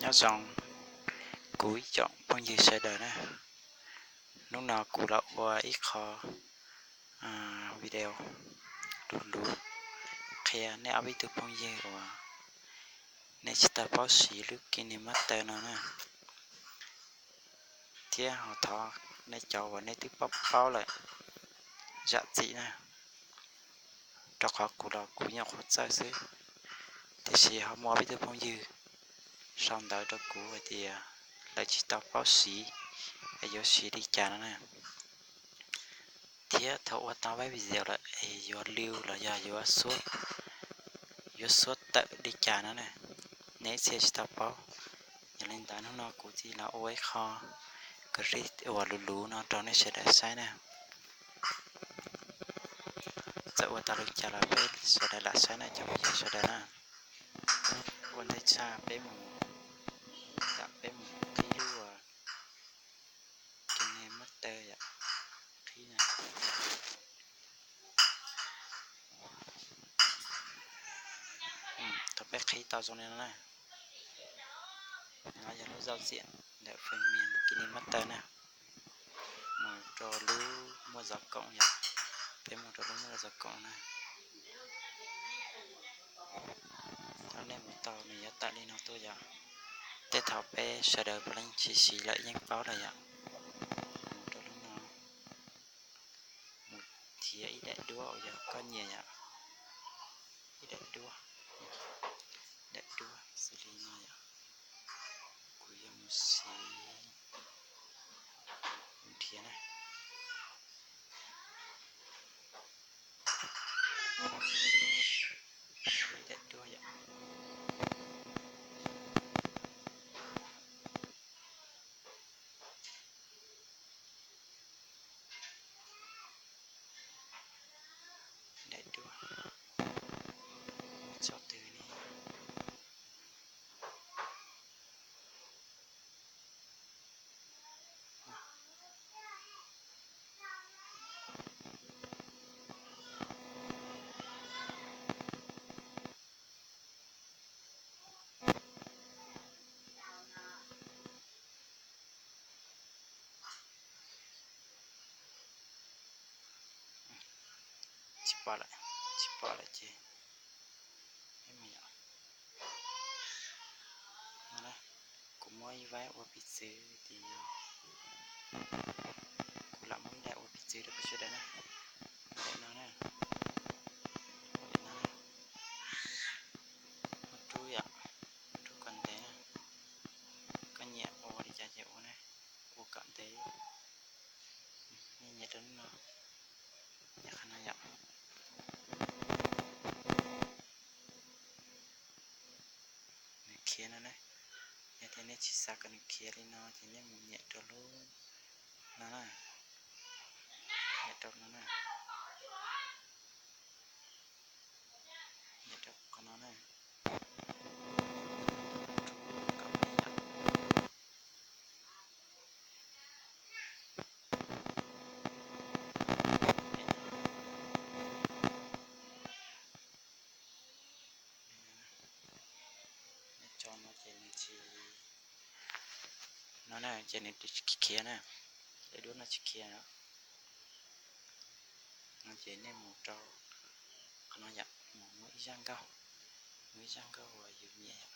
Nyob zoo kuv ib tsoom phooj ywg sawv daws na, hnub no kuv los ua ib qho video luv luv qhia nej ob peb tug phooj ywg uas nej tsis tau paub siv lub KineMaster no na, thiab ho thov nej cov uas nej twb paub paub lawm zam txim na, rau qhov kuv los kuv nyuam qhuav txawj xwb, tiam sis ho muaj peb tug phooj ywg sau ntawv rau kuv hais tias lawv tsis tau paub siv es yuav siv li cas no na. Thiab thaum ua tau peb video lawm es yuav lwj los yog yuav xub, yuav xub tawm li cas no na, nej ib txhia tsis tau paub. Yog li ntawd hnub no kuv thiaj los ua ib qho clip uas luv luv no rau nej sawv daws saib na. Txawm ua tau li cas los peb sawv daws lam saib na cov phooj ywg sawv daws na. Ua ntej tshaj peb mus, peb mus qhib lub uas KineMaster yom, qhib na. Thaum peb qhib tau zoo li no na, no yog lub giao diện ntawm phần mềm KineMaster na, mus rau lub muaj zov koom yom, peb mus rau lub muaj zov koom na. Thaum nej mus tau nws yuav tawm li no tuaj yom. Tej thaum peb sawv daws puav leej tsis siv lawm yeej paub lawm yom. Mus rau lub no, mus nrhiav ib daim duab uas yog koj nyiam yom, ib daim duab, daim duab xws li no yom. Kuv yuav mus siv, mus nrhiav na. Ib daim duab yom. Daim duab, txog twg ne? Tsis pom lawm, tsis pom lawm ces peb mus yom. No na, kuv muab ib vaib ua piv txwv tias, kuv lam muab ib daim ua piv txwv rau peb sawv daws na. Daim no na, daim no na, ua rub yom, ua rub kom ntev na. Koj nyiam ua li cas ces ua na, ua kom ntev. Nej nyiam rau lub no, nyiam qhov no yom. Nws khiav no na, yog tias nej tsis xav kom nws khiav li no ces nej mus nyiam rau lub no na, nyiam rau no na, nyiam rau qhov no na. Tso no ces nws tsis, no na ces nws tsis khiav na, daim duab no tsis khiav. No ces nej mus rau qhov no yom, mus muab ib zaj nkauj, muab ib zaj nkauj uas yus nyiam yom.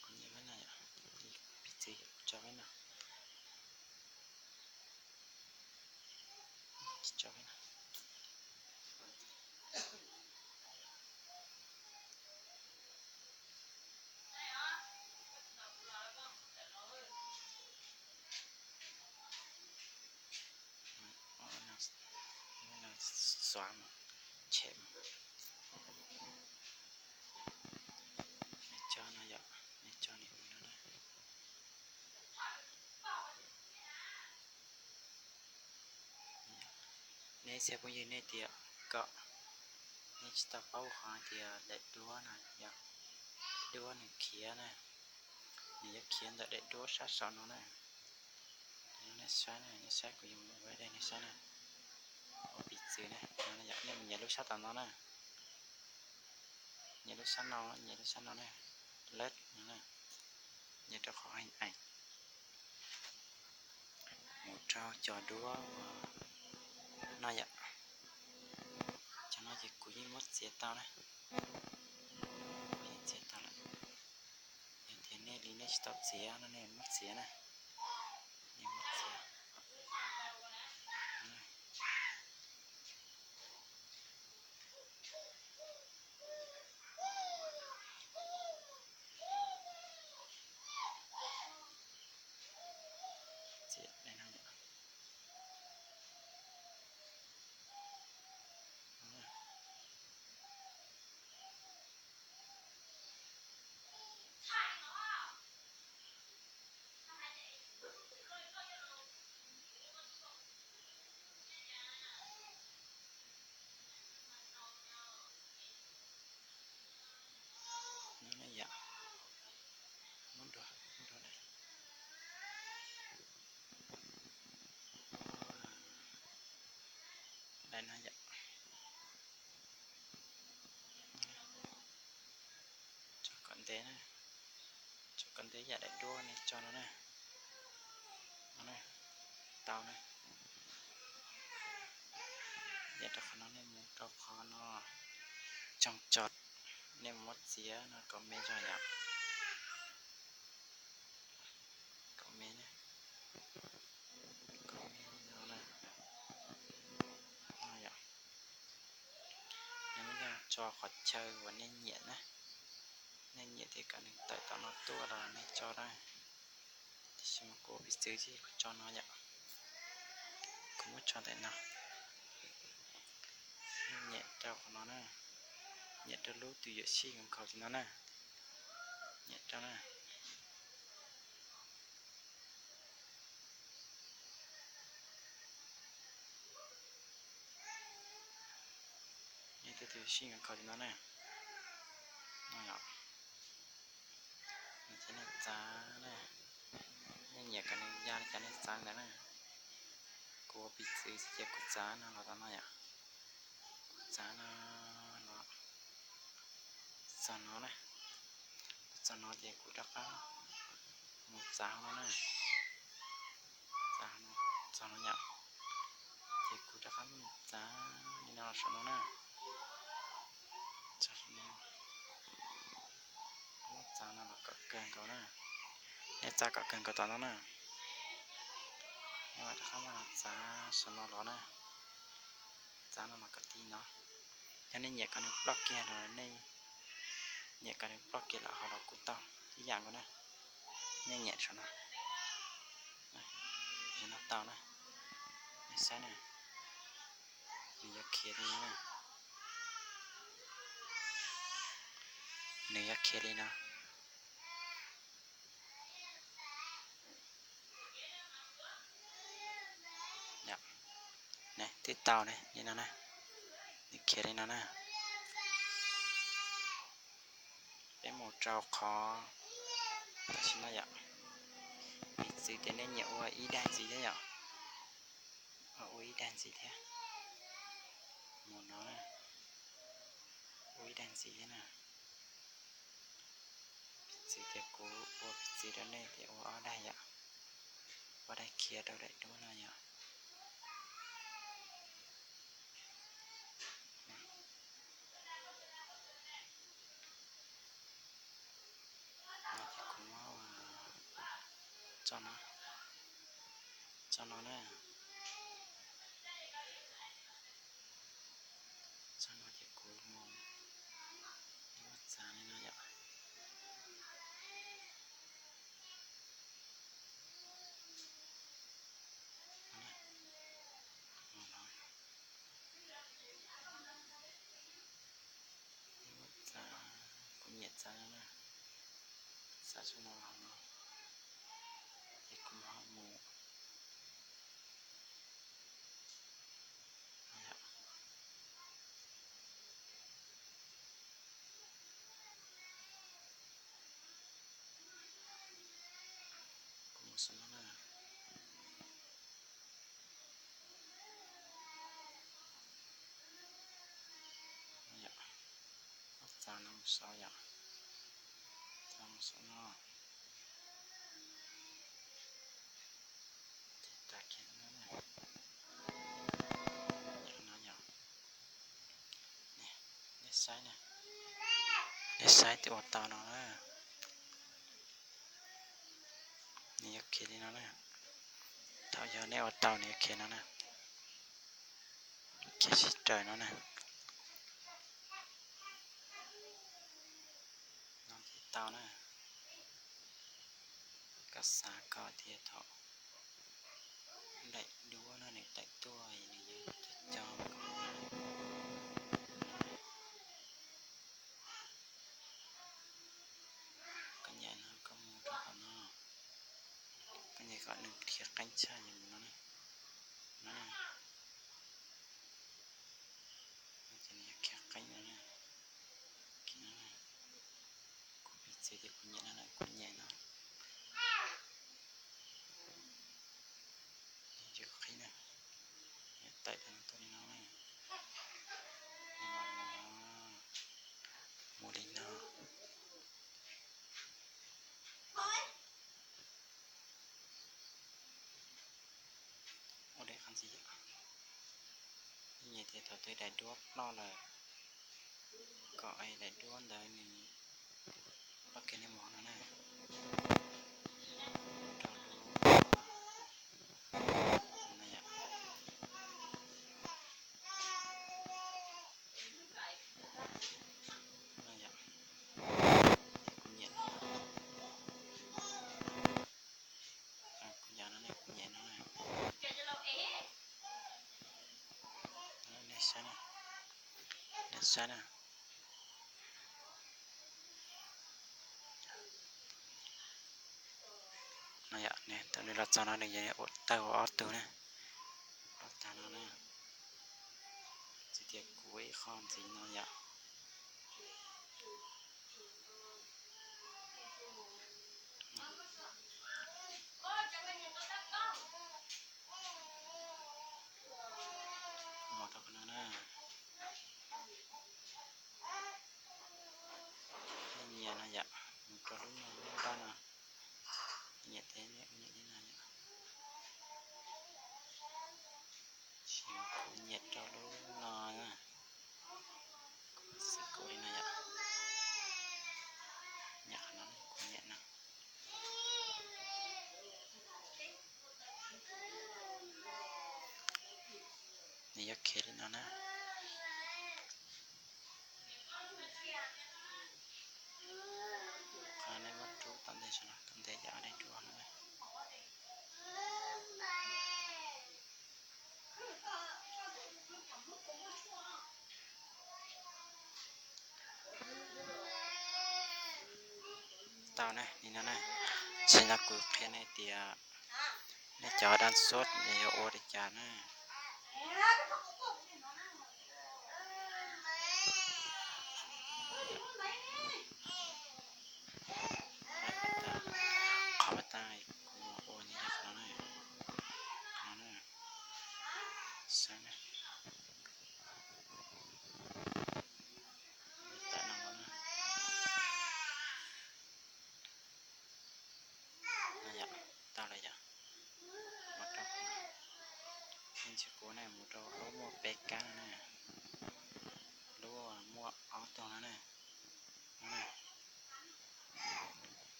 Kuv nyiam vaib no yom, piv txwv tso vaib no, tso vaib no. Xóa mus, tshem mus. Nej tso no yom, nej tso nws ua no na. Nej txhia phooj ywg nej tias kom, nej tsis tau paub qhov tias daim duab na yom, daim duab nws khiav na, nws yuav khiav ntawm daim duab sab saud no na. Nej saib na, nej saib kuv yuav mus ua dej nej saib na. Ua piv txwv na, nej mus nyiam lub sab tom no na, nyiam lub sab no, nyiam lub sab no na, lawv no na, nyiam rau qhov heev ees. Mus rau cov duab uas no yom, cov no ces kuv yeej muab txiav tau na, kuv yeej txiav tau lawm. Yog tias nej li nej tsis tau txiav no nej muab txiav na, nej muab txiav. Txiav li no yom. No na yom, muab dua, muab dua na. Daim no yom, tso kom ntev na, tso kom ntev yam daim duab nej tso no na. No na, tau na. Nyiam rau qhov no nej mus rau qhov no, tsoo tso, nej mus muab txiav no kom me zog yom. Kom me na, kom me no na, no yom. Nej muab coj tso qhov chaw uas nej nyiam na, nej nyiam tias kom nws tawm tom no tuaj los nej tso na. Tiam sis mas kuv ua piv txwv ces kuv tso no yom, kuv muab tso ntawm no. Nej nyiam rau qhov no na, nyiam rau lub tus yuam sij nkaus li no na, nyiam rau na. Nyiam rau tus yuam sij nkaus li no na, no yom. Ces nej txav na, nej nyiam kom nws ya li cas nej txav ntawd na. Kuv ua piv txwv ces kuv txav no los tau no yom. Kuv txav no los txog no na, kuv txog no ces kuv rov qab mus txav no na, txav no, txog no yom, ces kuv rov qab mus txav li no los saum no na. Muab txav no los kom kawg nkaus na, nej txav kom kawg nkaus tom no na. Nej mam rov qab muab no txav saum no los na, txav no los kom ti no. Yog nej nyiam kom nws ploj kiag los nej nyiam kom nws ploj kiag los ho los kuj tau ib yam nkaus na. Nej nyiam saum no, saum no tau na, nej saib na, nws yuav khiav li no na, nws yuav khiav li no. Twb tau ne, li no na, nws khiav li no na. Peb mus rau qhov tam sim no yom, piv txwv tias nej nyiam ua ib daim ntxiv thiab yom, ua ib daim ntxiv thiab, mus no na, ua ib daim ntxiv thiab na. Piv txwv tias kuv ua piv txwv rau nej tias ua ob daim yom, ob daim khiav rau daim duab no yom. No ces kuv muab tso no, tso no na, tso no ces kuv mus muab txav li no yom. Txav, kuv nyiam txav no na, txav tso no los no, ces kuv ho mus. Kuv mus xwb no na. Xauv yom, tau mus xauv no. Tiv tas kiag no na, no yom. Nej saib na, nej saib tiv ua tau no na. Nws yuav khiav li no na. Thaum yog nej ua tau nws yuav khiav no na, khiav sib raws no na. No thiaj tau na. Koj xav kom tias thaum daim duab no nws daim tuaj nws yuav co co. Koj nyem no koj mus rau qhov no, koj nyem kom nws khiav qeeb tshaj yom, mus no na, no na. Ces nws yuav khiav qeeb no na, khiav no na. Kuv piv txwv tias kuv nyem no na, kuv nyem no. Yuav qhib na, tawm rau tuaj li no na, mus li no. Ua deb qhov ntxiv yom. Nyiam tias thaum twg daim duab ploj lawm, kom daim duab ntawd nws ploj kiag nej mus no na. Rau lub no yom. No yom. Kuv nyiam, kuv nyiam no, kuv nyiam no. Nej saib na, nej saib na. No yom, thaum nws los txog no nws yuav ua tawg ua ob tug na. Los tag no na, tsis tias kuv ib qho ntxiv no yom. Mus rau qhov no na. Nej nyiam no yom, mus rau lub no, lub nrab no. Nyiam ces nej ua nyiam li no yom. Tab sis kuv nyiam rau lub no na. Xwb kuv li no yom. Nyiam qhov no, kuv nyiam no. Nws yuav khiav li no na. Qhov nej muab rub tom ntej saum no, tom ntej yam nej rub no na. Tau na, nim no na, tsis no kuv qhia nej tias nej cov dab xuab yuav ua li cas na. Qhov mas tas kuv ua li qhov no na, qhov no na, saib na, tas no na. No yom, tau lawm yom. Mus rau, ntsis kuv na, mus rau lub muaj peb kab no na, lub muaj ob tug no na.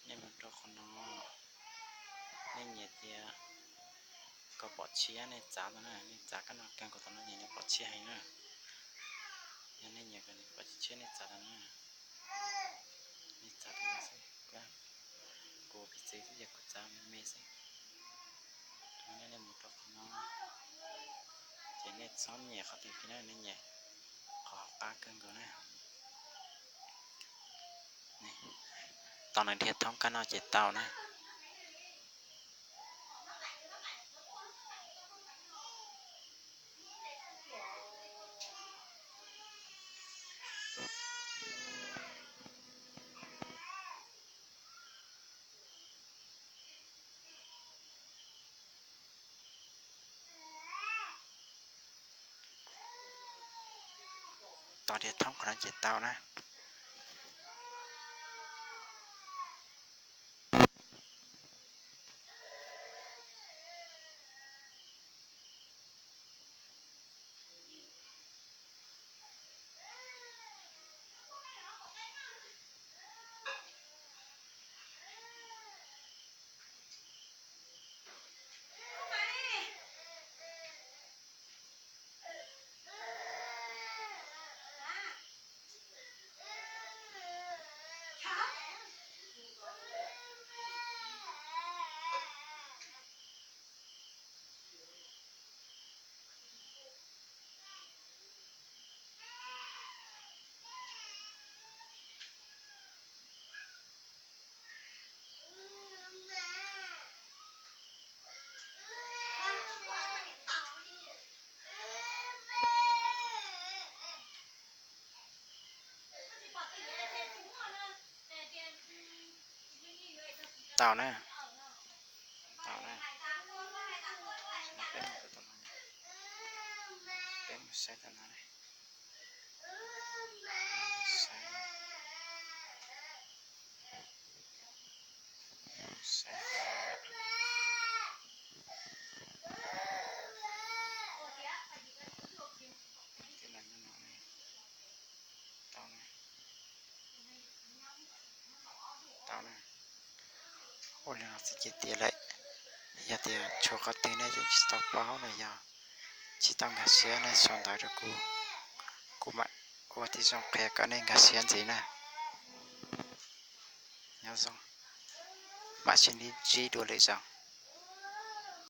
Nej mus rau qhov no, nej nyiam tias kom pom tshiab nej txav tau na, nej txav kab no kawg nkaus tau no ces nws pom tshiab heev na. Yog nej nyiam kom nws pom tshiab nej txav tau na, nej txav tau no xwb. Kuv piv txwv xwb ces kuv txav me me xwb. Nej mus rau qhov no, ces nej txhob nyiam qhov twg kiag na, nej nyiam qhov hauv qab kawg nkaus na. Tos nws dhia thoob kab no ces tau na. Tos dhia thoob qhov no ces tau na. tau na. Tau na. Peb mus saib tau no. Saib. Saib. Tau na. Tau na. Ua li no xwb ces tiav lawm. Yog tias tshuav qhov twg nej tsis tau paub los yog tsis tau nkag siab nej sau ntawv rau kuv, kuv mam ua tib zoo qhia kom nej nkag siab ntxiv na. Nyob zoo, mam sib ntsib dua lwm zaus.